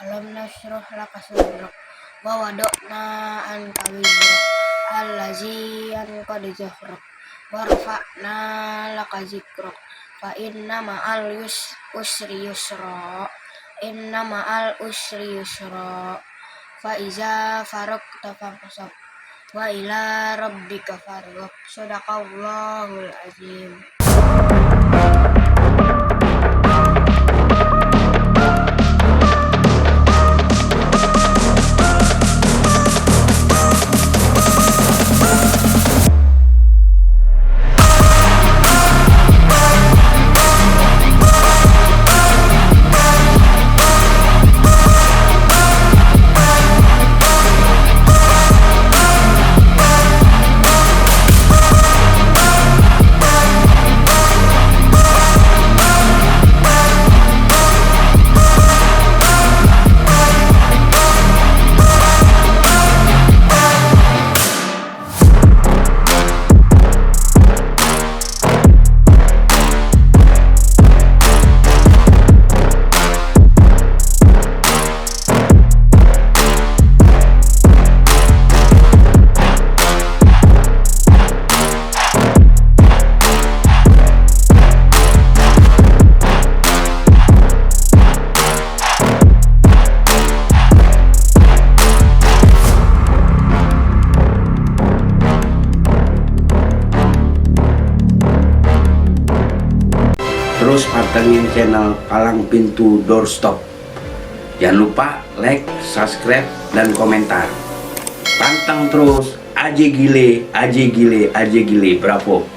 Alam nashrah laka sadrak wa wada'na anka wizrak allazi anqad zahrak wa rafa'na laka zikrak fa inna ma'al usri yusra fa iza faragta fansab wa ila rabbika farghab. Shadaqallahul azim. Terus pantengin channel Palang Pintu Doorstop. Jangan lupa like, subscribe, dan komentar. Pantang terus, aje gile, bravo.